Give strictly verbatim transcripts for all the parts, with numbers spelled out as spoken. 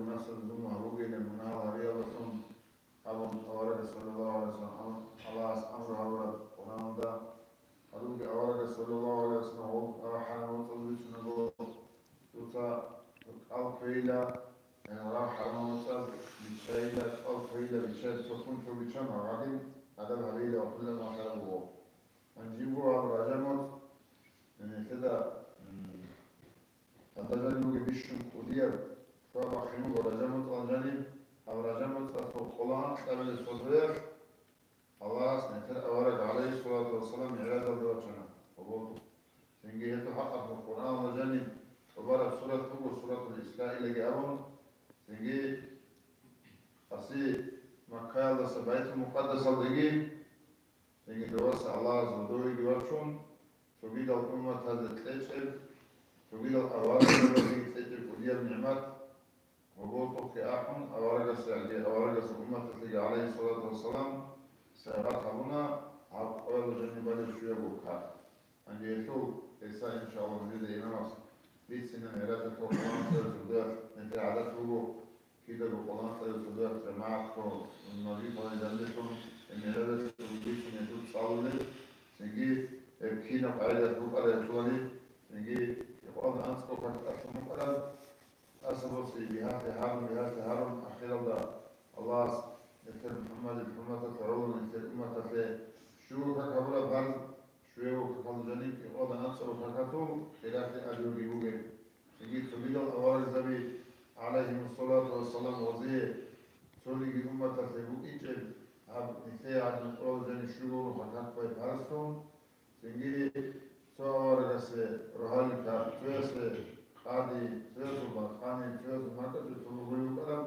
нафсалъ зулму гьабугейилан, мунагьал гьариялдалъун абун аварагас саллаллагьу гӀалайгьи вассалам, Аллагьас амру гьабураб Къуръаналда. Гьадинги аварагас саллаллагьу гӀалайгьи вассалам гъоб рагъ хӀарамал цӀалуличӀунаго, дуца кӀал кквейила, яни рагъ хӀарамал цӀал биччайила, кӀал кквейила, биччай, цо ккун цо биччан, гьадин гӀадаб гьабейила ва кколила малъараб буго. Гьанжего гьаб ражамал, яни лъида, м, Гьадажани бугеб бищун кӀудияб, щваб бахъин буго Ражаб муцӀалъ жаниб, гьаб Ражаб муцӀалъул къоло анкьабилеб сордоялъ Аллагьас нилъер авараг, гӀалайгьиссалату вассалам, мигӀражалде вачана гьоболлъухъ. Цинги гьелъул хӀакъалъулъ Къуръаналда жаниб тӀубараб сурат буго, Суратул Исраилаги абун, цинги къаси Маккаялдаса Байтул-Мукъаддасалдеги, цинги доваса Аллагьас гьудовеги вачун, цогидал умматазда кьечӀеб, цогидал аварагзабазеги кьечӀеб кӀудияб нигӀмат гьоболлъухъе ахӀун, аварагасеги, аварагасул умматалъеги, гӀалайгьиссалату вассалам, сайгъат гьабуна гьаб къоялда жаниб балеб щуябго как. Гьанже гьелъул гьесда, иншааллагь, нужеда имамас бицина. МигӀражалъул къоло анкьабилеб сордоялъ нилъер гӀадат буго, кидаго къоло анкьабилеб сордоялъ жамагӀатго вазифаялде жаниб бихьун, гьеб мигӀражалъул бицун гьелъул цӀалулел, цинги гьеб кинаб къагӀидаялъ букӀараб гьелъулани, цинги гьеб къоло анцӀго как тӀалъун букӀараб. Асабосе бигьалъи гьарун, бигьалъи гьарун, ахиралда Аллагьас нилъер МухӀаммадил хӀурматалъе гӀоло нилъер умматалъе щуго как гьабураб гьарз, щуябго какалда жаниб, гьеб къоло анцӀго какалъул хиралъи ажруги бугеб. Цинги цогидал аварагзаби, гӀалайгьимуссалату вассалам, гьезие цониги умматалъе букӀинчӀеб гьаб нилъее гӀадин къоялда жаниб щуго гьарун как бай парзлъун, цинги цо аварагасе рогьалил как, цоясе къади, цоясул бакъани, цоясул макьачӀул цо бугеб букӀараб,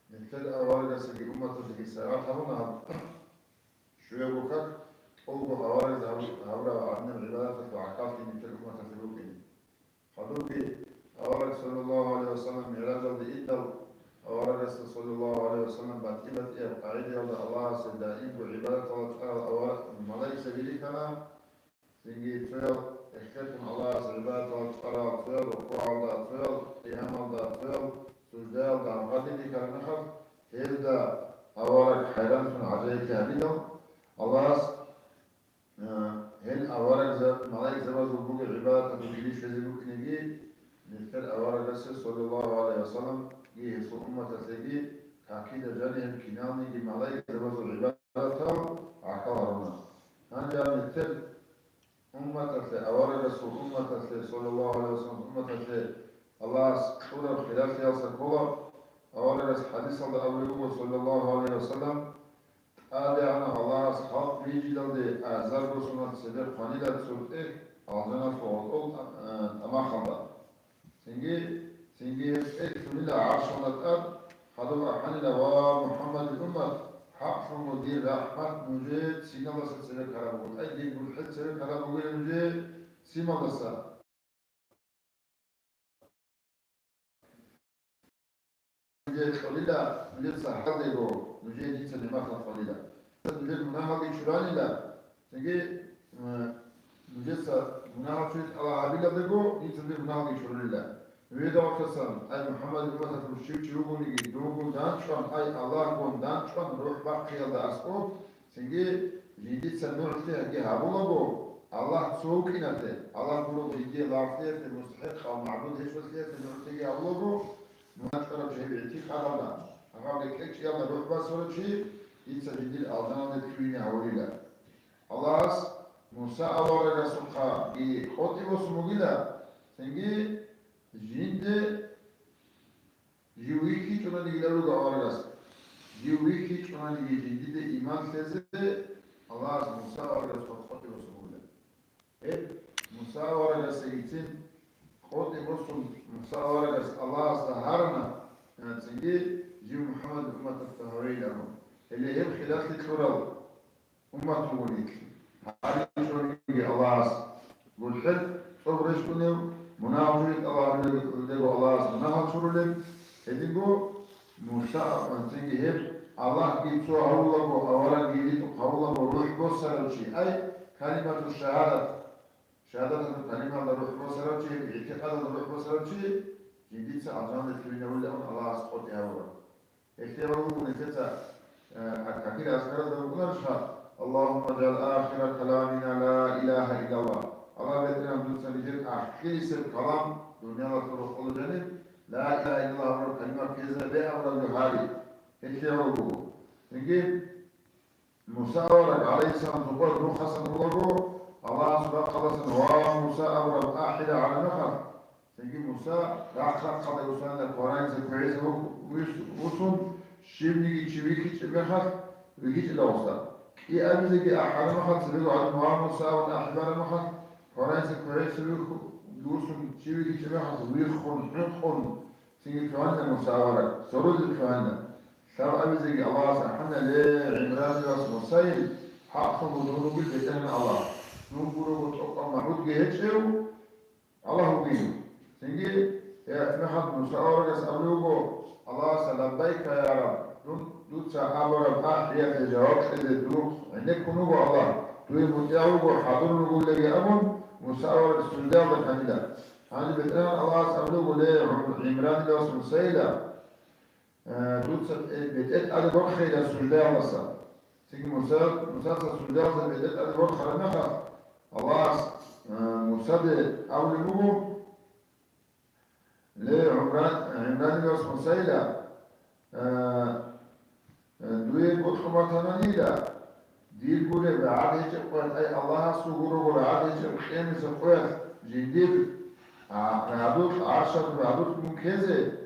нилъер аварагасеги умматалъеги сайгъат гьабуна гьаб щуябго как, тӀолго аварагас гьаб-, гьабураб гӀадинаб гӀибадаталъул гӀахьаллъи нилъер умматалъе букӀине. Хадубги авараг, саллаллагьу гӀалайгьи вассалам, мигӀражалде идал, аварагасда, саллаллагьу гӀалайгьи вассалам, батӀи-батӀияб къагӀидаялда Аллагьасе даимго гӀибадаталда чӀарал авараг малаикзаби рихьана, цинги цоял эхетун Аллагьасе гӀибадаталда чӀарал, цоял рукугӀалда, цоял къиямалда, цоял суждаялда гьадин рихьараб мехалъ, гьезда авараг хӀайранлъун гӀажаиблъи гьабидал, Аллагьас Э, гьел аварагзаб-, малаикзабазул бугеб гӀибадаталда жиги щвезе букӀинеги, нилъер аварагасе, саллаллагьу гӀалайгьи вассаламги, гьесул умматалъеги какида жаниб гьеб киналниги малаикзабазул гӀибадатал гӀахьал гьаруна. Гьанже гьаб нилъер умматалъе, аварагасул умматалъе, саллаллагьу гӀалайгьи вассаламасул умматалъе Аллагьас кьураб хиралъиялдаса ккола, аварагас хӀадисалда абулеб буго, саллаллагьу гӀалайгьи вассалам, ТӀадегӀанав Аллагьас халкъ бижидалде азарго соналъ цебе хъванила цо тӀехь алжаналъул гъотӀол тӀа-, э, тӀамахалда. Цинги, цинги гьеб тӀехь лъунила гӀаршалда тӀад, хадуб ахӀанила: «Ва, МухӀаммадил уммат, хӀакълъунго дир рахӀмат нужее ццинабдаса цебе ккараб буго, ай, дир гурхӀел цебе ккараб бугилан нужее ццинабдаса». Нужее кьолила, нужеца гьардего, нужее дица нигӀматал кьолила. Нужер мунагьалги чуранила, цинги, э, нужеца мунагьал чуризе тӀалаб гьабилалдаго, дица нужер мунагьалги чурулила. Нужеда вахъасан, ай, МухӀаммадил умматалъул щив чи вугониги, дунгун данчӀван, ай, Аллагьгун данчӀван, рухӀ бахъиялда аскӀоб, цинги жиндица нугӀлъи гьабулаго, Аллагь цо вукӀиналъе, Аллагь гурого жиндие лагълъиялъе мустахӀикъав магӀбуд гьечӀолъиялъе нугӀлъиги гьабулаго, мунагь чӀвараб чи гьеб гӀитикъадалда, гьаб бекьечӀиялда рухӀ босарав чи, дица жиндир алжаналде лъугьине гьавулила. Аллагьас Муса аварагасухъаги къотӀи босун бугила, цинги жинде Жив вихьичӀониги руго аварагас. Жив вихьичӀониги жиндиде иман лъезе Аллагьас Муса аварагасухъа къотӀи босун бугила. Гьеб Муса аварагасегицин къотӀи босун Муса аварагас Аллагьасда гьарана, цинги жив МухӀаммадил умматалъ гьавейилан. Гьеле гьеб хиралъи кьурал уммат бугониги, гьаричӀониги Аллагьас, гурхӀел цӀоб рещтӀунев, мунагьал жугьутӀ Аллагь ругел Аллагьас мунагьал чурулел, гьединго Муса, цинги гьеб Аллагьги цо гьавулаго, аварагги ритӀухъ гьавулаго рухӀ босарав чи, ай, калимату шагьадат, шагьадаталъул калимаялда рухӀ босарав чи, гьеб гӀитикъадалда рухӀ босарав чи, жиндица алжаналде лъугьинавулилан Аллагьас къотӀи Гьелъие гьарун буго нилъеца, э, как-, какил азкаразда букӀунарищха: «Аллагьумма жгӀал ахира каламина ла илагьа иллаллагь». Аллагь, БетӀергьан, дуца нижер ахирисеб калам, дуниялалъул рокъолъ жаниб, ла илагьа иллаллагь абураб калима ккезе бегьабураб жо гьари. Гьелъие гьарун буго. Цинги Муса авараг, гӀалайгьиссалам, зобал нухасан улаго, Аллагьасул рахъалдасан «Ва Муса» абураб ахӀи гьараб мехалъ, цинги Муса рахъ-рахъалда усанила квараница квегӀизе ву-, вус-, вусун, щибниги чи вихьичӀеб мехалъ, вихьичӀила гъосда. КӀиабизеги ахӀараб мехалъ, цебего гӀадин «Ва Муса» абун ахӀи бараб мехалъ, квараница квегӀизе вихь-, вусун чи вихьичӀеб мехалъ, виххун, хӀинкъун, цинги лъугьанила Муса авараг, сорулъе лъугьанила. Лъабабизеги Аллагьас ахӀана: «Ле, ГӀимранил вас Мусайил, хӀакълъун дун вугил БетӀергьан Аллагь, дун гурого тӀокӀаб магӀудги гьечӀев Аллагь вугин». Цинги гьеб мехалъ Муса аварагас абулеб буго Аллагьасда: «Лаббайка, я Рабб, дун, дуца абураб ахӀиялъе жаваб кьезе духъ гӀенеккун вуго, Аллагь, дуе мутӀигӀ вуго, хӀадур вугулеги», – абун, Муса авараг суждаялда кканила. Гьанже БетӀергьан Аллагьас абулеб буго: «Ле, ГӀимранил вас Мусайила, э, дуца, э, бетӀер тӀаде борхейила суждаялдаса». Цинги Муса, Мусаца суждаялдаса бетӀер тӀаде борхараб мехалъ, Аллагьас, э, Мусаде абулеб буго: «Ле, ГӀумран, ГӀимранил вас Мусайила, э, э, дуе бокьун батананила, дир гуреб рагӀад гьечӀеб къоялъ, ай, Аллагьасул гурого рагӀад гьечӀеб къиямасеб къоялъ жиндир, а, рагӀадулъ, гӀаршалъул рагӀадулъ мун ккезе,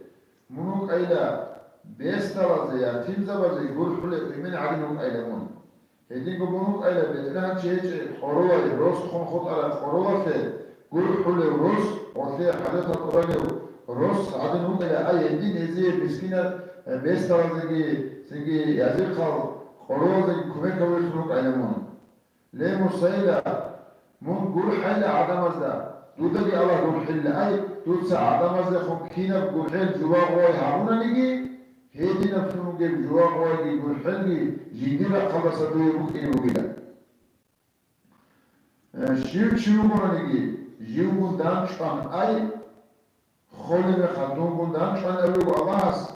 мун вукӀайила бесдалазе, ятимзабазе гурхӀулев эмен гӀадин вукӀайила мун. Гьединго мун вукӀайила БетӀергьанчи гьечӀеб къоролай, рос хун хутӀараб къоролалъе гурхӀулев рос, гъолъие хӀажатал тӀуралев рос гӀадин вукӀайила, ай, гьедин гьезие мискинал, э, бесдалазеги, цинги язихъал къоролазеги кумек гьавулелъун вукӀайила мун. Ле, Мусайила, мун гурхӀайила гӀадамазда, дудаги Аллагь гурхӀила, ай, дуца гӀадамаздехун кинаб гурхӀел жувагъ вай гьабунаниги, гьединаблъун бугеб жувагъ вайги гурхӀелги жиндир рахъалдаса дуе букӀине бугила. Э, щив чи вугониги, живгун данчӀван ай, холеб мехалъ дунгун данчӀван абиго Аллагьас.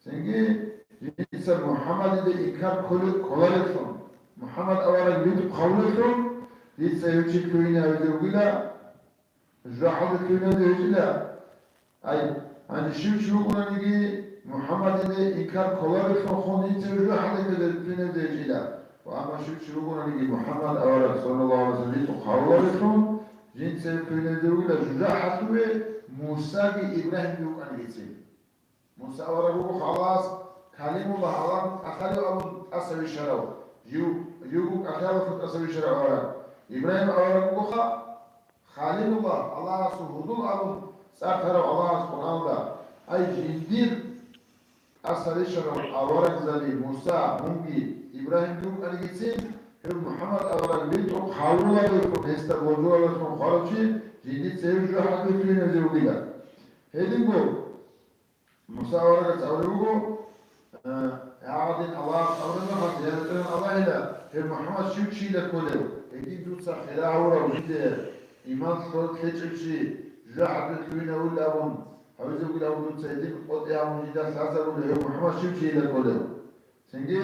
Цинги дица МухӀаммадиде инкар кколе-, кколарелъун, МухӀаммад авараг витӀухъ гьавулелъун, дица гьев чи лъугьине гьавизе вугила, жужахӀалде лъугьине гьавизе гьечӀила. Ай, гьанже щив чи вугониги МухӀаммадиде инкар кколарелъун хун дица жужахӀалде лъугьине гьавизе гьечӀила. Ва амма щив чи вугониги МухӀаммад авараг, саллаллагьу гӀалайгьи ва саллам, витӀухъ гьавуларелъун, жинца гьев лъугьине гьавизе вугила жужахӀалъуве Мусаги Ибрагьимги вукӀаниги цин. Муса авараг вуго Аллагьас Калимуллагь, Аллагьасул кӀалъалев абун тӀаса вищарав, жив, жив вуго кӀалъалевлъун тӀаса вищарав авараг. Ибрагьим авараг вугоха Халилуллагь, Аллагьасул гьудул абун цӀар тарав Аллагьас Къуръаналда. Ай, жиндир тӀаса вищарав аварагзаби Муса, мунги Ибрагьимги вукӀанигицин, гьев МухӀаммад авараг витӀухъ гьавуларелъун, гьесда божуларелъун хварав чи жиндица гьев жужахӀалде лъугьине гьавизе вугила. Гьединго Муса аварагас абулеб буго, э, гьагъадин Аллагьас абураб мехалъ, я БетӀергьан Аллагьила, гьев МухӀаммад щив чийила кколев? Гьедин дуца хира гьавурав жинде иман лъо-, лъечӀев чи, жужахӀалде лъугьинавулин абун, гьавизе вугилан абун дуца гьедин къотӀи гьабун жинда лъазабулев гьев МухӀаммад щив чийила кколев? Цинги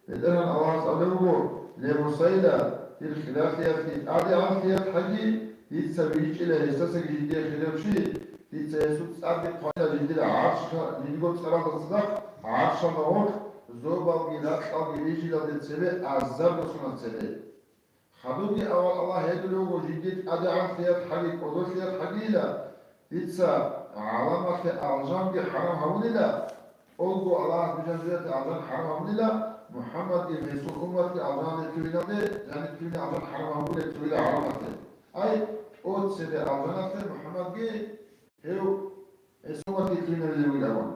БетӀергьан Аллагьас абулеб буго, ле, Мусайила, дир хиралъиялъги тӀадегӀанлъиялъги дица вичӀчӀила гьесдасаги жиндие хирав чи, дица гьесул цӀарги хъвайила жиндир гӀаршха-, жиндирго цӀаралда цадахъ гӀаршалда гъоркь зобалги ракьалги бижилалде цебе азарго соналъ цебе. Хадубги авал Аллагь гьедулев вуго жиндир тӀадегӀанлъиялъги кӀодолъиялъгийила, дица гӀаламалъе алжанги хӀарам гьабунила, тӀолго Аллагьас бижаржиялъе алжан хӀарам гьабунила, МухӀаммадги гьесул умматги алжаналде лъугьиналде, яни лъугьине алжан хӀарам гьабулеб лъугьила гӀаламалъе. Ай, тӀоцебе алжаналъе МухӀаммадги гьев гьесул умматги лъугьиналде лъугьила абун.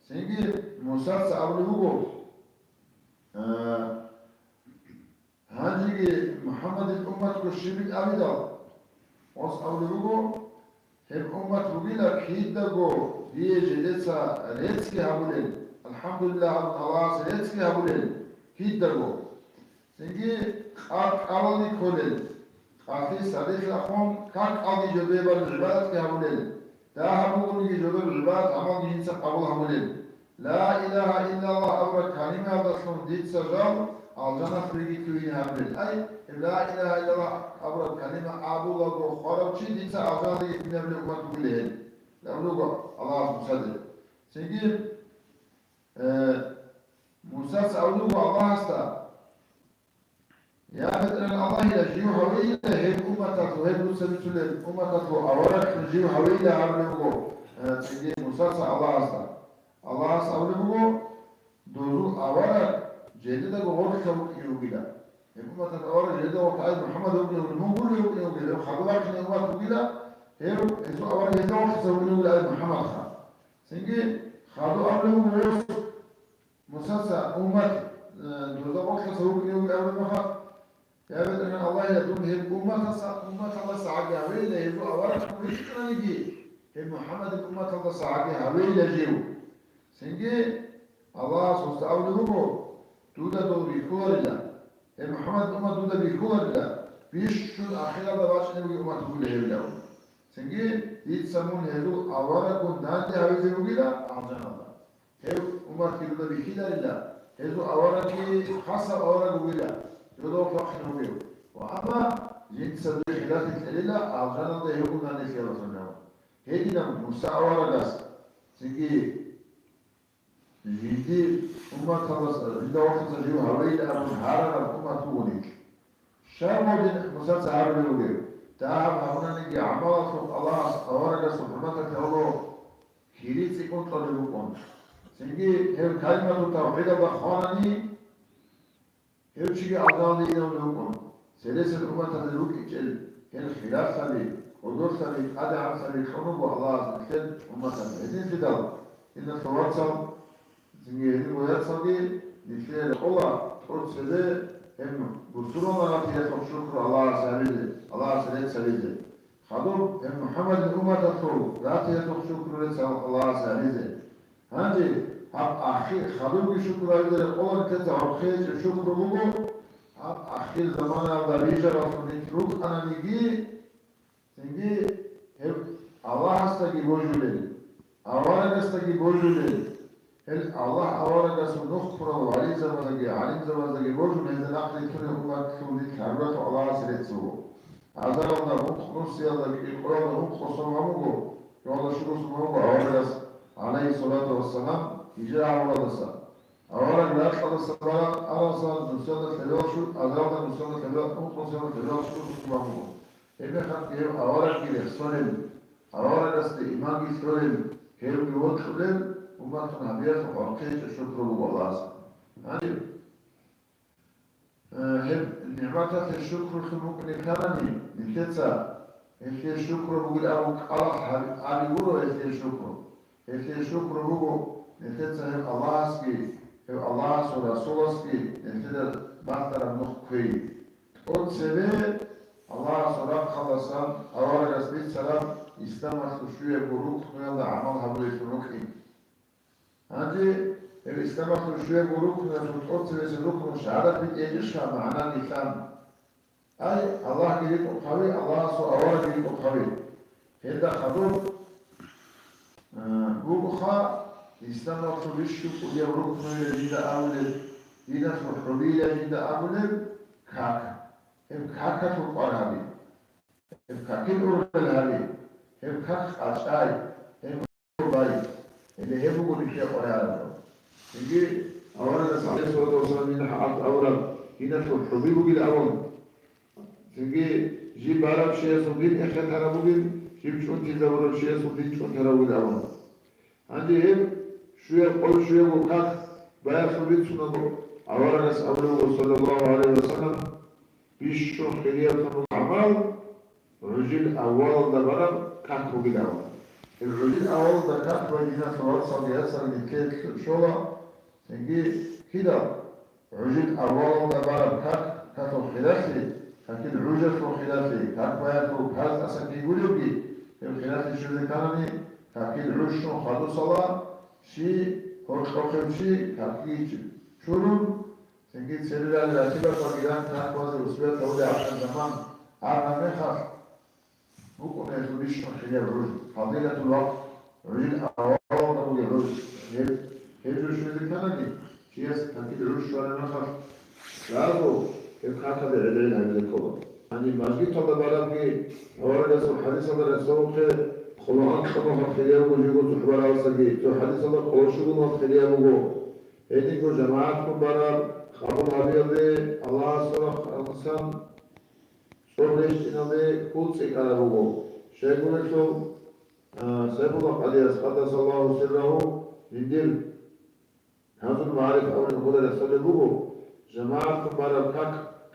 Цинги Мусаца абулеб буго, э, Гьанжеги МухӀаммадил умматго щибил абидал, гъос абулеб буго, гьеб уммат бугила кидаго дие жидеца реццги гьабулел, алхӀамдулиллагь абун Аллагьасе реццги гьабулел кидаго. Цинги къад-, кӀалалде кколел, къалъи садилъ ахун, как-кӀалги жодое балел гӀибадатги гьабулел, дагьаб бугониги жодор гӀибадат-гӀамалги жинца къабул гьабулел. Ла илагьа иллаллагь абураб калимаялдалъун дица жал алжаналъ ригилъуйин гьабилел. Ай, гьеб ла илагьа иллаллагь абураб калима абулаго хварав чи дица алжаналъ ригилъуйин гьабилев уммат вугилан гьел. Абулеб буго Аллагьас Мусаде. Цинги, э, Мусаца абулеб буго Аллагьасда, я БетӀергьан Аллагьила, жив гьавейила гьеб умматалъул, гьеб дуца бицунеб умматалъул авараглъун жив гьавейила гьабулеб буго, э, цинги Мусаца Аллагьасда. Аллагьас абулеб буго, дозул авараг жидедаго гъорлъа вукӀине вугила. Гьеб умматалъул авараг жидеда гъорлъа, ай МухӀаммад вукӀине вугила, мун гурев вукӀине вугила, гьеб хадуб бахъине уммат вугила, гьев, гьезул авараг гьезда гъорлъа вукӀине вугила, ай МухӀаммадха. Цинги хадуб абулеб буго, Мусаца уммат, э, дозда гъорлъа вукӀине вугилан абураб мехалъ, я БетӀергьан Аллагьила, дун гьеб умматаса, умматалдаса гӀаги гьавейила, гьезул аварагккун рихьаниги, гьеб МухӀаммадил умматалдаса гӀаги гьавейила жив. Цинги Аллагьас гьесда абулеб буго, дуда дол бихьуларила, гьеб МухӀаммадил уммат дуда бихьуларила, бищун ахиралда бачӀине бугеб уммат бугила гьебилан. Цинги дица мун гьезул авараггун данде гьавизе бугила алжаналда. Гьев умматги дуда бихьиларила, гьезул аварагги хасаб авараг вугила, дуда вахъине вугев. Ва амма жинца дуе хилаф кьелила, алжаналда гьев унани хилафунав. Гьединаб Муса аварагас цинги жиндир умматалдаса, жинда вахъизе жив гьавейилан абун гьарараб уммат бугони. Щай гьедин Мусаца гьарулев вугев? Дагьаб гьабунаниги гӀамалалъухъ Аллагьас аварагасул хӀурматалъе гьоло кири цӀикӀкӀун кьолеб букӀун. Цинги гьев калимату тавхӀидалда хванани, гьев чиги алжаналде иневулев вукӀун. Цересел умматалде рукӀинчӀел гьел хилафлъаби, кӀодолъаби, тӀадегӀанлъаби кьун руго Аллагьас нилъер умматалде. Гьединлъидал, диналъул вацал, цинги гьединго яцалги, нилъее кьола тӀоцебе гьеб бусурбабазул ратиялъухъ шукру Аллагьасе гьабизе, Аллагьасе рецц гьабизе. Хадуб гьеб МухӀаммадил умматалъул ратиялъухъ шукру рецц Аллагьасе гьабизе. Гьанже гьаб ахир хадубги шукру гьабизе кьола нилъеца гӀорхъи гьечӀеб шукру буго, гьаб ахир заманаялда бижараллъун нилъ рукӀананиги, цинги гьеб Аллагьасдаги божулел, аварагасдаги божулел, гьел Аллагь аварагасул нух ккурал вализабаздаги гӀалимзабаздаги божун гьезда нахърилълъунеб умматлъун нилъ гьаруралъухъ Аллагьасе рецц буго. Азаралда ункънусиялда, кӀикъоялда ункъо сон гьабун буго, кӀикъоялда щуго сон гьабун буго аварагас, гӀалайгьиссалату вассалам, гьижра гьабуралдаса. Авараг ракьалдаса бара-, аралдасан нусиялда лъебал щу-, азаралда нусиялда лъебал, ункънусиялда лъебал щуго сон гьабун буго. Гьебмехалъги гьев аварагги рехсолел, аварагасде иманги лъолел, гьевги вокьулел, умматун гьабиялъухъ гӀорхъи гьечӀеб шукру буго Аллагьасе. Гьаниб, э, гьеб нигӀматалъе шукрулъун вукӀине кканани, нилъеца гьелъие шукру бугин абун кӀалахъ гьаби-, аби гуро гьелъие шукру. Гьелъие шукру буго, нилъеца гьев Аллагьасги, гьев Аллагьасул Расуласги нилъеда бахтараб нух кквей. ТӀоцебе Аллагьасул рахъалдасан аварагас бицараб исламалъул щуябго рукнуялда гӀамал гьабулеллъун рукӀин. Гьанже гьеб исламалъул щуябго рукнуялъул тӀоцебесеб рукну шагьадат битӀиялъищха магӀна нилъан? Ай, Аллагьги ритӀухъави, Аллагьасул аварагги ритӀухъави. Гьелда хадуб, а, бугоха, исламалъул бищун кӀудияб рукнуйилан жинда абулеб, диналъул хӀубийилан жинда абулеб как. Гьеб какалъул кӀвар гьаби. Гьеб какил ургъел гьаби. Гьеб как къачӀай. Гьеб бай. Гьеле гьеб буго нилъее къваригӀараб. Цинги аварагас, гӀалайгьиссалату вассалам, жинда хӀакъалъ абураб, диналъул хӀуби бугин абун. Цинги жиб бараб чиясул дин эхетараб бугин, жиб чӀунтизабурав чиясул дин чӀунтараб бугин абун. Гьанже гьеб щуяб къо-, щуябго как баялъул бицунаго, аварагас абулеб буго, саллаллагьу гӀалайгьи вассалам, бищун хирияб гӀамал, гӀужил аввалалда бараб как бугилан. Гьеб гӀужил аввалалда как бай, диналъул вацалги яцалги, нилъее щола, цинги кидал. ГӀужил аввалалда бараб как, какил хиралъи, какил гӀужалъул хиралъи, как баялъул как тӀаса кигуревги, гьеб хиралъи щвезе кканани, какил гӀужлъун хадусала, щи гьоркьохъев чи какги чурун, цинги церерал ратибазул гилан как базе успех гьабулеб гӀадамал заман араб мехалъ, букӀуна гьелъул бищун хирияб гӀуж, фадилатул вакът, гӀужил авалалда бугеб гӀуж, гьеб Гьеб жо щвезе кканаги, чияс какил гӀур щвараб мехалъ, сразу гьеб какалде гӀел-гӀел гьабизе ккола. Гьаниб мажгиталда барабги, аварагасул хӀадисалда рехсолухъе, къоло анкьаб мехалъ хирияб буго жего цохӀо барабасаги, цо хӀадисалда къоло щуго мехалъ хирияб буго. Гьединго жамагӀатккун бараб къабул гьабиялде Аллагьасул рахъалъан цо рещтӀиналде ккун цӀикӀкӀараб буго. Щайгурелъул, а, Сайфулла Къадияс, къаддасаллагьу сиррагьу, жиндир Гьазул магӀариф абулеб хъула рехсолеб буго, жамагӀатккун бараб как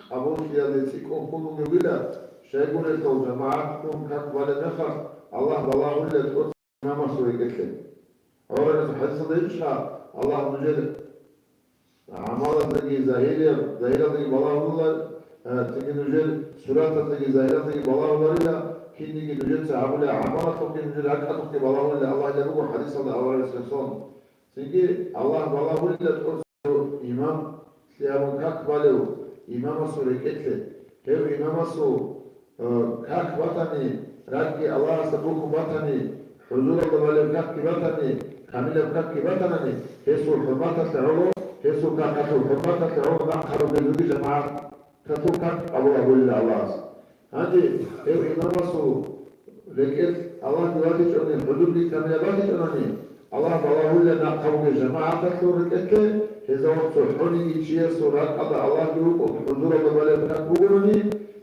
къабуллъиялде цӀикӀкӀун хьул бугебила, щайгурелъул жамагӀатккун как балеб мехалъ, Аллагь балагьулила тӀоцебе имамасул рекӀелъе. ГӀорагасул хӀадисалда гьечӀищха, Аллагь нужер гӀамалаздаги загьирияб, загьиралдаги балагьулила, э, цинги нужер суратаздаги загьиралдаги балагьуларила, кинниги нужеца гьабулеб гӀамалалъухъги нужер ракӀалъухъги балагьулила Аллагьила буго хӀадисалда аварагас рехсон. Цинги Аллагь балагьулила тӀоцебе имамлъи абун как балев имамасул рекӀелъе. Гьев имамасул, э, как батани, ракӀги Аллагьасда бухьун батани, хӀузуралда балев какги батани, камилаб какги батанани, гьесул хӀурматалъе гӀоло, гьесул какалъул хӀурматалъе гӀоло нахъа ругезулги жамагӀаталъул как къабул гьабулила Аллагьас. Гьанже гьев имамасул рекӀелъ Аллагьги ватичӀони, хӀузурги камилаб батичӀонани, Аллагь балагьулила нахъа бугеб жамагӀаталъул рекӀелъе, гьезда цохӀониги чиясул ракӀалда Аллагьги вукӀун хӀузуралда балеб как бугони,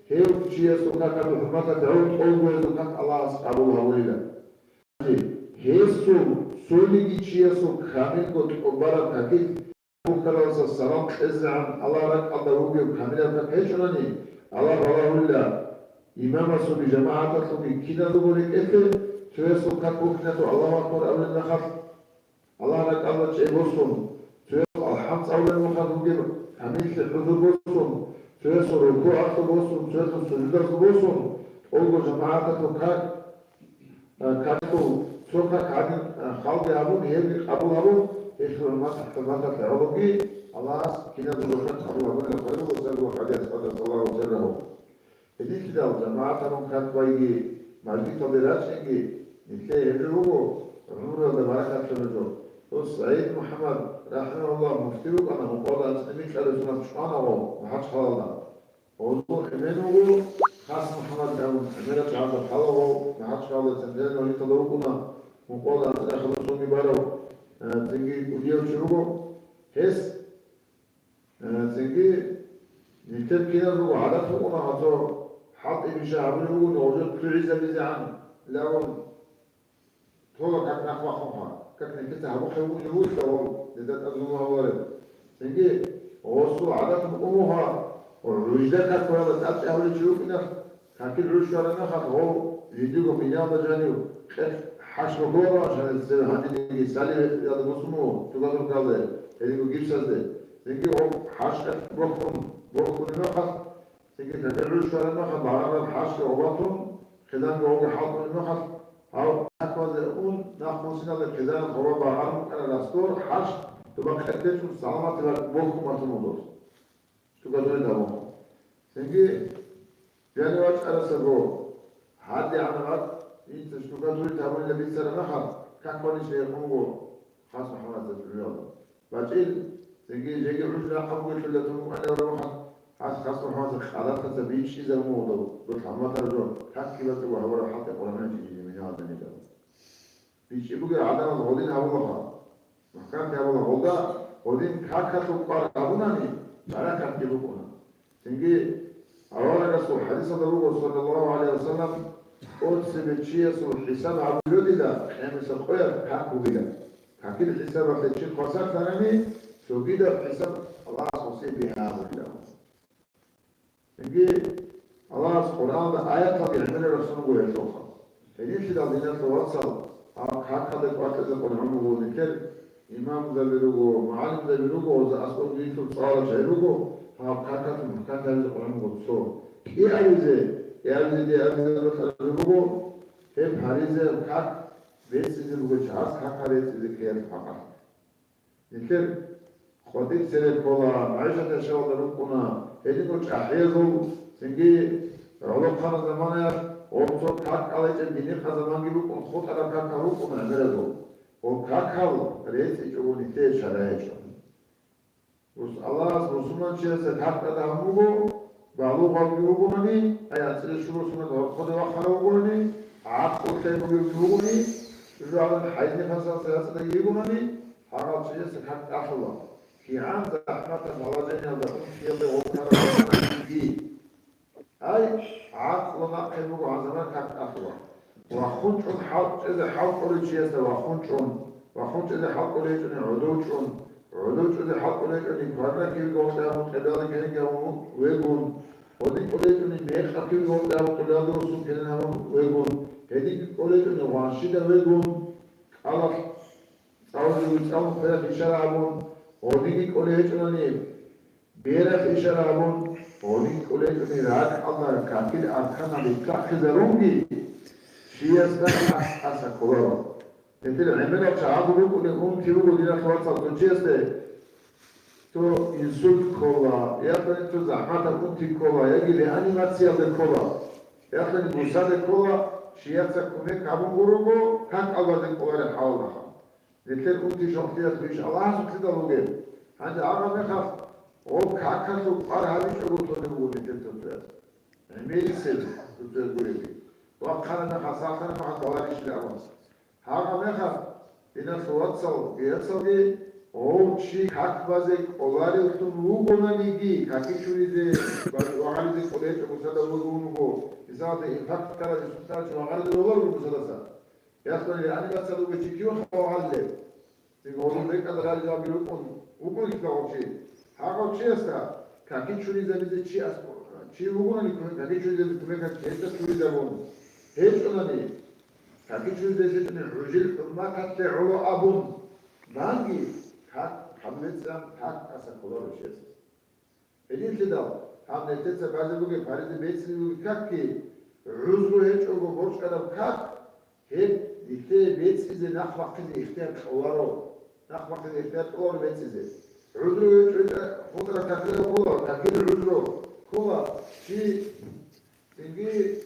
гьев чиясул какалъул хӀурматалъе гӀоло тӀолго гьезул как Аллагьас къабул гьабулила. Гьанже гьесул цониги чиясул камилго тӀубараб какил бухьаралдаса салам кьезегӀан Аллагь ракӀалда вугев камилаб как гьечӀонани, Аллагь балагьулила имамасулги жамагӀаталъулги киназулго рекӀелъе, цоясул как бухьиналъув Аллагьу акбар абулеб мехалъ, Аллагь ракӀалда чӀей босун, цоясул алхӀам цӀалулеб мехалъ бугеб камиллъи хӀузур босун, цоясул рукугӀалъул босун, цоясул сужудалъул босун, тӀолго жамагӀаталъул как Э, какул цо как гьадин, э, халги гьабун, гьебги къабул гьабун, гьелъул хӀурмат-, хӀурматалъе гӀологи Аллагьас киназулго как къабул гьабунилан хъвалеб буго, цо Къадияс, къаддасаллагьу сиррагьу. Гьединлъидал жамагӀат гьабун как байги, мажгиталде рачӀинги, нилъее гьеб жо буго гӀумруялда баракат лъураб жо. Дос СагӀид МухӀаммад, рахӀимагьуллагь, муфти рукӀана, мукъоялда анцӀила микьа росунаб чӀвана гъов МахӀачхъалалда. Гъозул гӀемер вуго Хас МухӀаммад абун, гӀемераб чагӀазда хъала гъов МахӀачхъалалда центральный валюталда вукӀуна, мукъоялда анцӀила хадусунги барав, э, цинги кӀудияв чи вуго. Гьес, э, цинги нилъер киназулго гӀадат букӀуна, гьазул хӀалтӀи биша гьабулеб буго, нужер лъугӀизабизегӀан лагъун. Тола как нахъ бахъунха, как нилъеца гьабухъе вугев вугьа гъов, дида тӀад зулму гьавуларев. Цинги гъосул гӀадат букӀун бугьа, ружда как ккарала тӀад тӀагьулев чи вукӀиналъ, какил гӀур щвараб мехалъ гъов жиндирго миналда жанив къерх хӀарщ бокьуларо, жанив цеве гьанжеги Салигьиялда босун буго, Тугатуркалде, гьединго гипсазде. Цинги гъов хӀарщ къерх бокьун, бокьулеб мехалъ, Цинги какил гӀур щвараб мехалъ багъараб хӀарщ гъов батун, хъизанги гъовги хӀалтӀулеб мехалъ, гьав какбазе ун, нахъ бусиналде хъизаналъ гъова багъарун букӀана раствор, хӀарщ, доба къеркечӀун саламатаб бокьун батун буго дос. Штукатурить гьабун. Цинги жанив вачӀарасаго, гьадигӀанаб инца штукатурить гьабунила бицараб мехалъ, как балищ гьекъун буго Хас МухӀаммадица чӀужуялда. БачӀил, цинги жеги гӀуж рахъа бугелъулда тун букӀанила рухӀан, гьас Хас МухӀаммадица къадатаца бичӀчӀизабун буго дов, дов лъаматар жо, какги бацӀцӀадго гьабураб хӀалтӀи Къуръаналъ жиги минала данидал. БичӀчӀи бугел гӀадамаз гъодин гьабулаха, мухӀканти гьабула, гъолда гъодин какалъул кӀвар гьабунани, баракатги букӀуна. Цинги аварагасул хӀадисалда буго, саллаллагьу гӀалайгьи ва саллам, тӀоцебе чиясул хӀисаб гьабулеб дила къиямасеб къоялъ как бугила. Какил хӀисабалъе чи хвасарлъанани, цогидаб хӀисаб Аллагьас гъосие бигьа гьабулила. Цинги Аллагьас Къуръаналда аяталги гӀемераб рахсун буго гьелъулха. Гьединлъидал, диналъул вацал, гьаб какалде къватӀизе къван гӀумру гьунитер имамзаби руго, мугӀалимзаби руго, гьезда аскӀоб динлъун цӀаларал жал руго, гьаб какалъ мухӀкан гьаризе къван гӀумру гьуцо. КӀиабизе, кӀиабизе диабизе батӀараб жо буго, гьеб гьаризе как бецӀизе бугев чагӀаз как гьаризе ккеялъул хӀакъалъулъ. Нилъер къватӀир цере ккола, магӀишат яшавалда рукӀуна, гьединго чӀахӀиязул, цинги гӀолохъанаб заманаялъ гъоб цо как кӀалайчӀеб гьиникъа заманги букӀун, хутӀараб какал рукӀуна гӀемеразул. Гьеб какал рецӀичӀого нилъее чара гьечӀо. Рус-, Аллагьас мусулманчиясда как тӀадаб гьабун буго, балугъавги вугони, ай анцӀила щуго сунат гьоркьоде вахъарав вугони, гӀакълу лъай бугевги вугони, чӀужугӀадан хӀайз-нифасалъ яцӀцӀадайги йигони, гьагъав чиясда как тӀалъула. КигӀан захӀматаб положениялда унтиялде гъоркьарав вугониги. Ай, гӀакълу нахъе буго гьанзаман как тӀалъула. Вахъун чӀун хӀал-, чӀезе хӀал кьолев чиясда вахъун чӀун, вахъун чӀезе хӀал кьолей гьечӀони гӀодов чӀун, гӀодов чӀезе хӀал кьолей гьечӀони кварнакивги гъоркье гьабун, къебалги гьенги гьабун вегун, гьодин кьолей гьечӀони мекъаб кивги гъоркье гьабун, къулялда росун кенен гьабун вегун, гьединги кьолей гьечӀони гъванщида вегун, кӀалалъ цӀалулев вугев цӀалун хвеялъ ишара гьабун, гьодинги кьолей гьечӀони бералъ ишара гьабун, гьодин кьолей гьечӀони ракӀалда какил арканал рихьизарунги, чиясда тӀаса кколаро. Гьедин гӀемерал чагӀазул рукӀунел унти буго, диналъул вацал, цо чиясде цо инсульт ккола, яги цо захӀматаб унти ккола, яги реанимациялде ккола, яги бусаде ккола, чияца кумек гьабун гурого, как абазе кӀолареб хӀалалда. Нилъер унти-шунтиялъул иш Аллагьасукьидал бугеб. Гьанже гьагъаб мехалъ гъоб какалъул кӀвар гьабичӀого тоне буго нилъер цоцояз. ГӀемерисел цоцояз гуребги. Вахъана мехалъ, сахлъана мехалъ баларищила абун. Гьагъаб мехалъ, диналъул вацал, яцалги, гъов чи как базе кӀоларевлъун вугонаниги, какичуризе, вагъаризе кӀолечӀого садав вугун вуго. Мисалалда, инфаркт ккарав, инсульт ккарав чи вагъаризе роларого садаса. Яхъуни гӀадамаца ругел чи кив хавалев? Цинги гьорун бекӀалда ралел жавабги рукӀун, вукӀун ккарав чи. Гьагъав чиясда каки чуризабизе чи ас-, чи вугони, каки чуризабизе кумекалъ гьесда чуризабун гьечӀонани, каки чуризабизе гьечӀони гӀужил хӀурматалъе гӀоло абун, данги как, гьаб мецӀан как тӀаса кколаро чиясда. Гьединлъидал гьаб нилъеца базе бугеб, гьаризе бецӀизе бугеб какги, гӀузру гьечӀого борчӀараб как, гьеб нилъее бецӀизе нахъ бахъизе ихтияр кьоларо, нахъ бахъизе ихтияр кьоларо бецӀизе. ГӀузру гьечӀого хутӀараб какги ккола, какил гӀузру ккола, чи цинги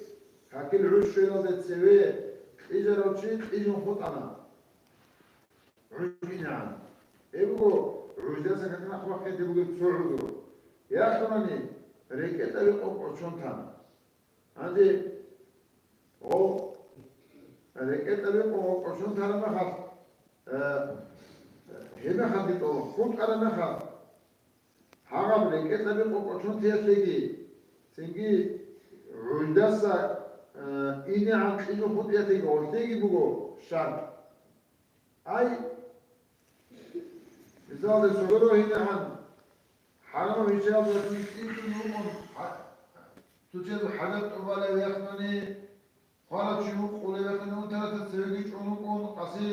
какил гӀуж щвелалде цеве кьижарав чи кьижун хутӀана. ГӀуж инегӀан. Гьеб буго гӀуждаса как нахъ бахъизе бугеб цо гӀузру. Яхъунани рекӀелъ тӀаде къокъ кӀочон тана. Гьанже, о, рекӀелъ тӀаде къокъ кӀочон тана мехалъ, э, гьеб мехалъги тӀола, хутӀараб мехалъ, гьагъаб рекӀелъ тӀаде къокъ кӀочон теялъеги, цинги гӀуждаса, э, инегӀан кьижун хутӀиялъеги гьолъеги буго шартӀ. Ай, мисалда, цогидал гьинегӀан хӀарамаб виччаялда кьижун вукӀун, хӀа-, цо чиясул хӀажат тӀубалев яхъани, хварав чи вукъулев яхъани, унтараса цевеги чӀун вукӀун, къаси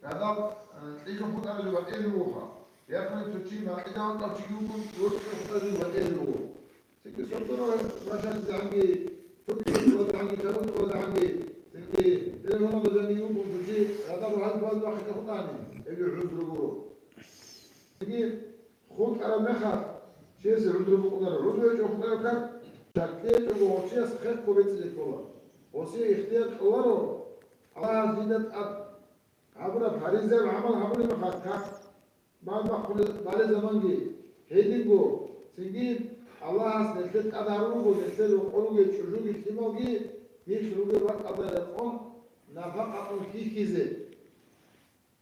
радал, э, кьижун хутӀарав батӀияб вугоха. Яхъани цо чи макьидаван тӀав чиги вукӀун, рокьи хутӀарав батӀияб вуго. Цинги сордоро башалъизегӀанги, цоги кьолазегӀанги, чарун кьолазегӀанги, цинги телефонал жанив вукӀун цо чи, радал рагьалил ваз вахъизе хутӀани, гьебги гӀузру гуро. Цинги хутӀараб мехалъ, чиясе гӀузру букӀунаро, гӀузру гьечӀого хутӀараб как, шартӀ гьечӀого гьев чияс хехго бецӀизе ккола. Гьесие ихтияр кьоларо, Аллагьас жинда тӀад гьабураб фаризаяб гӀамал гьабулеб мехалъ как бан-, бахъулеб балеб заманги, гьединго, цинги Аллагьас нилъер тӀад гьарун руго, нилъер рокъор ругел чӀужуги лъималги, нилъ ругел ракӀалда рекъон напакъатун хьихьизе.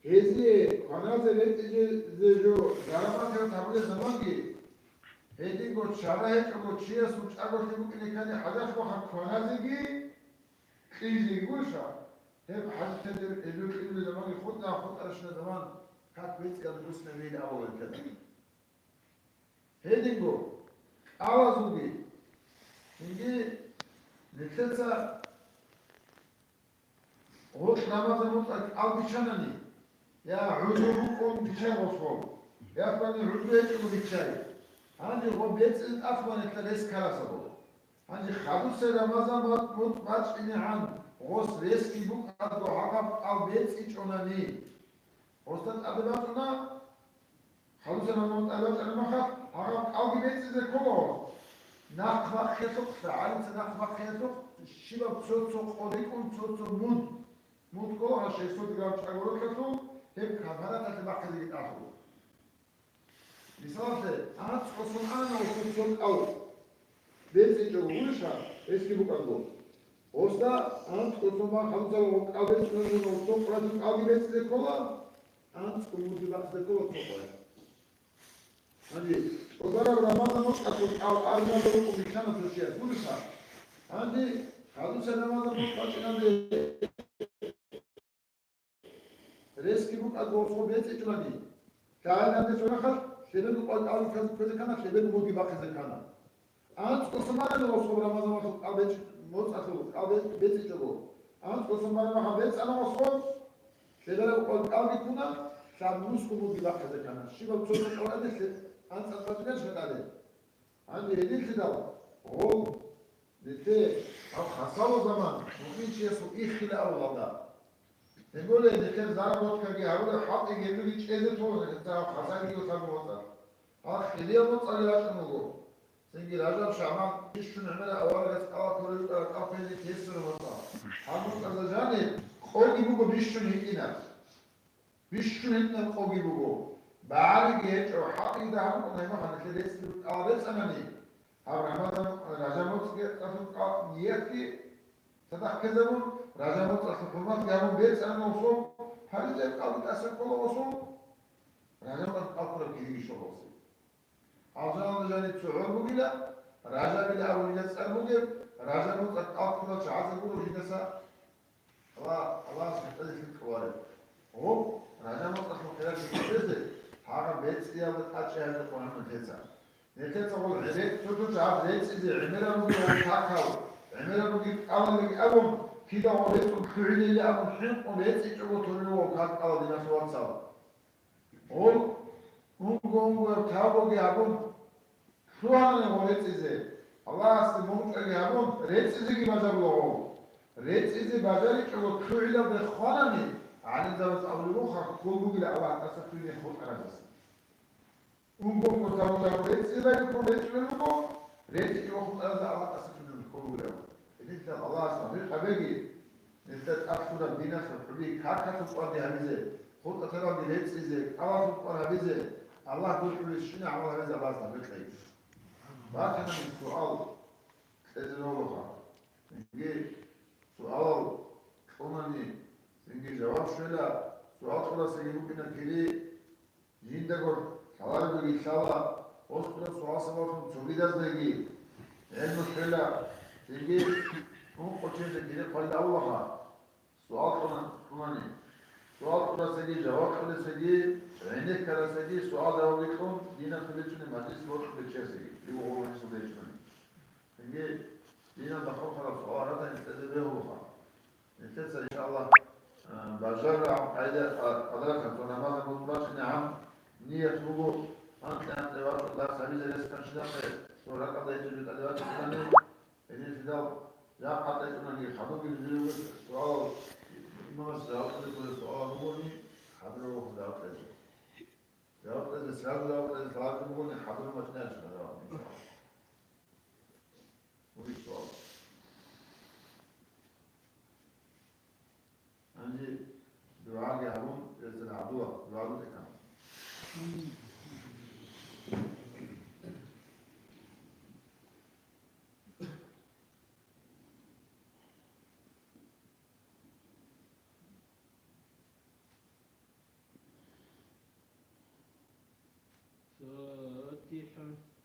Гьезие кваназе ретӀизе жо дараматият гьабулеб заманги, гьединго чара гьечӀого чиясул чӀаголъи букӀине ккани хӀажат бахъа кваназеги, кьижеги гуша, гьеб хӀажаталде гьезул кьижулел заманги хутӀа-хутӀаращина заман, как бецӀиялда буссинабейин абулел ккани. Гьединго, кӀалазулги, цинги нилъеца гъоркь Рамазан муцӀалъ кӀал биччанани, я гӀузру букӀун биччай гъосул, я квани гӀузру гьечӀого биччай. Гьанже гъо бецӀизе тӀад кванилъа рес ккарасаб буго. Гьанже хадусеб Рамазан муцӀ бачӀинегӀан гъос ресги букӀаго гьагъаб кӀал бецӀичӀонани, гъосда тӀаде бачӀуна, хадусеб Рамазан муцӀ бачӀараб мехалъ, гьагъаб кӀалги бецӀизе ккола гъос. Нахъ бахъиялъухъ, гӀалимца нахъ бахъиялъухъ, щибаб цо-цо къо рикӀкӀун, цо-цо муд, муд ккола, гьа, шестьсот грамм чӀаго рокьалъул, гьеб кафараталъе бахъизеги тӀалъула. Мисалалъе, анцӀго сон ана ва цо кӀал бецӀичӀого гьуриша, гьесги букӀанго. Гьосда анцӀго сон бан хадусал кӀал бецӀунани ва цо къоялъул кӀалги бецӀизе ккола, анцӀго мурги бахъизе ккола цо къоялъ. Гьанже тӀубараб Рамазан мукъалъул кӀал армиялда рукъун бихьана цо чияс гуриха. Гьанже хадуса Рамазан мукъ бачӀиналде ресги букӀа госго бецӀичӀунани. Лъагьаналде цо рахъалъ лъеберго къватӀалги ккезе ккана, лъеберго мурги бахъизе ккана. АнцӀго сон ана госго Рамазан мукъалъул кӀал бецӀ-, мукъалъул кӀал бецӀ-, бецӀичӀого. АнцӀго сон бараб махал бецӀана госго. Лъебераб къватӀалги ккуна, лъабнусго мурги бахъизе ккана. Щибаб цо-цо къоялъе анцӀ-анцӀ бачӀинарищ гьатӀале? Гьанже гьединлъидал гъол, нилъее гьав хасало заман муъминчиясул иххила авлалда. Тем более нилъер заработкаги гьабураб хӀалтӀиги гьебги чӀезе тола нилъеца гьав хасалиги лъабго моцӀалъ. Гьал хириял моцӀалги рачӀун руго. Цинги Ражаб, ШагӀбан, бищун гӀемерал аварагас кӀала кколеб букӀараб кӀал ккезе кесараб моцӀалъ. Гьаб моцӀазда жаниб къоги буго бищун гьитӀинаб. Бищун гьитӀинаб къоги буго. БагӀариги гьечӀо, хӀалтӀиги дагьаб букӀун гьеб мехалъ нилъер реццги кӀала бецӀанани, гьаб Рамазан, Ражаб моцӀалъул кӀал ниятги цадахъ ккезабун, Ражаб моцӀалъул хӀурматги гьабун бецӀана гъосул, гьале гьеб кӀалги тӀаса ккола гъосул, Ражаб моцӀалъул кӀал ккураб кириги щола гъосие. Алжаналда жаниб цо гӀор бугила, Ражабила абулеб цӀар бугеб, Ражаб моцӀалъул кӀал ккурал чагӀазда гуро жидаса Аллагь, Аллагьас хӀалтӀизехъин кколареб. Гъоб, Ражаб моцӀалъул хиралъи ккезе, гьагъаб бецӀиялда тӀачӀи гьабизе къваригӀун нилъеца. Нилъеца гъол гӀебе-, цо-цо чагӀаз рецӀизе, гӀемераб ругел гъол какал, гӀемераб ругел кӀалалиги абун, кида гъол рецӀун лъугӀинейилан абун хӀинкъун рецӀичӀого толел руго как кӀала, диналъул вацал. Гъол унго-унгояб тавбаги гьабун, лъугьанани гъол рецӀизе, Аллагьасде мугъчӀвайги гьабун, рецӀизеги бажарула гъол. РецӀизе бажаричӀого лъугӀиналде хванани, гӀалимзабаз абулеб буха, ккол бугила Аллагь тӀаса лъугьине хутӀаразаса. Унго-унго тавбаги гьабун рецӀизеги ккун речӀчӀулел руго, рецӀичӀого хутӀаразда Аллагь тӀаса лъугьине ккол бугила. Гьединлъидал Аллагьас тавфикъ гьабеги. Нилъеда тӀад лъураб диналъул хӀуби какалъул тӀаде гьабизе, хутӀаталги рецӀизе, кӀалалъул тӀад гьабизе, Аллагь дур хӀулищина гӀамал гьабизе Аллагьас тавфикъ кьеги. Батани суал кьезе ролаха. Цинги суалал кьунани, цинги жаваб щвела, суал кьурасеги букӀина кири. Жиндаго лъаларебги лъала, гъосул суал-сабаблъун цогидаздаги гӀелму щвела, цинги ункъо чиясда кири хъвалила Аллагьас. Суал кьуна-, кьунани, суал кьурасеги, жаваб кьурасеги, гӀенеккарасеги, суал-жавабги кьун, диналъул бецӀулеб мажлис бокьулев чиясеги, див гъур мажлис бечӀунани. Цинги динал бахъун хъвараб суал гьаратани кьезе бегьулаха. Нилъеца, иншаллагь, а, бажарагӀан къайда, а, къадаралъ цо намаза мутӀбачӀинегӀан ният буго, анкьа-анкьа вачӀун дарс гьабизе рес кканщинахъе, цо ракӀалда гьечӀеб жо тӀаде вачӀинани, гьединлъидал жакъа тӀечӀунани хадубги жугьуна суалал, имамас жаваб кьезе кколел суалал бугони, хадур вуго жаваб кьезе. Жаваб кьезе, сразу жаваб кьезе лъалареб бугони, хадур бачӀинарищ жаваб, иншаллагь. Гьури суал. Гьанже дугӀаги гьабун, берцин гӀадула, дугӀа бутӀа ккан. الفاتحة.